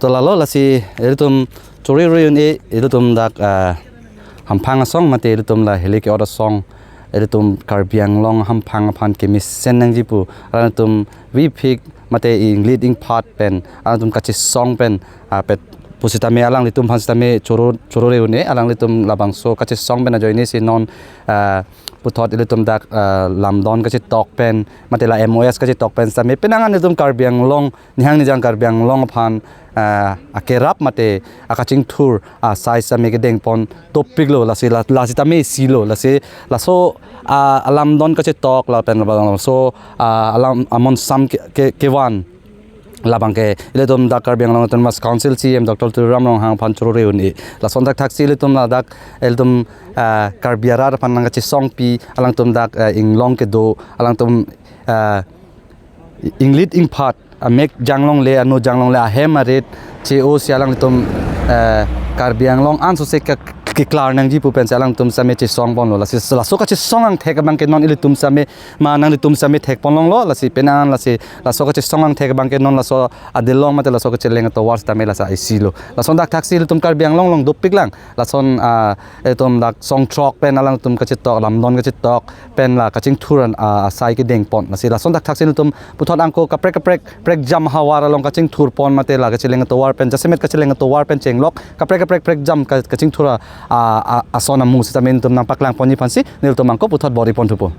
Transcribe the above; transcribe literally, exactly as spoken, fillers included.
To lalo lasi ilitum choro-ri un-e ilitum dak, ah, hamphang asong mate ilitum la hilai ke-ot asong, ilitum Karbi Anglong hamphang aphan kemesen nangji pu alangtum vipik mate inglit ingphat pen alangtum kachesong pen, ah, pet pusitame alanglitum aphan sitame choro choro-ri un-e, alanglitum labangso kachesong pen ajoine si non, ah, puthot ilitum dak, ah, lamdon kachetok pen mate la M O S kachetok pen sitame penang an ilitum Karbi Anglong, nihang nijang Karbi Anglong aphan, ah, akerap mate akachingthur asai sitame kedengpon dopiklo, lasi la, lasi tame isilo, lasi laso, ah, alamdon kachetok lapen laso, ah, alam amonsam ke, ke, kevan labang ke ilitum dak Karbi Anglong Autonomous Council C E M Doctor Tuliram Ronghang aphan choro-ri un-e. Lason thakthaksi ilitum ladak ilitum, ah, Karbi arat aphan nangkachesongpi alangtum dak, ah, inglong kedo alangtum, ah, inglit ingphat, amek janglongle, ano janglongle, ahem arit che-o si alanglitum, eh, Karbi Anglong ansose ke, keklar nangji pu pensi alangtum sitame chesongponlo. Lasi laso kachesong angthek abang ke non ilitum sitame ma nanglitum sitame thekponlonglo, lasi penang an lasi laso kachesong angthek abang ke non laso adelong mate laso kacheleng atovar sitame lasi isilo. Lason thakthaksi ilitum Karbi Anglong along dopiklang. Lason, ah, ilitum dak songthrok pen alangtum kachetok, lamdon kachetok pen la kachingthur an, ah, asai kedengpon. Lasi lason thakthaksi ilitum puthot angko kaprek kaprek prekjam havar along kachingthurpon mate la kacheleng atovar pen, jasemet kacheleng atovar pen chenglok kaprek kaprek prekjam ka, kachingthur a, a, a, ason amu sitame ilitum nangpaklangponji aphansi nelitum angko puthot bor-iponthupo.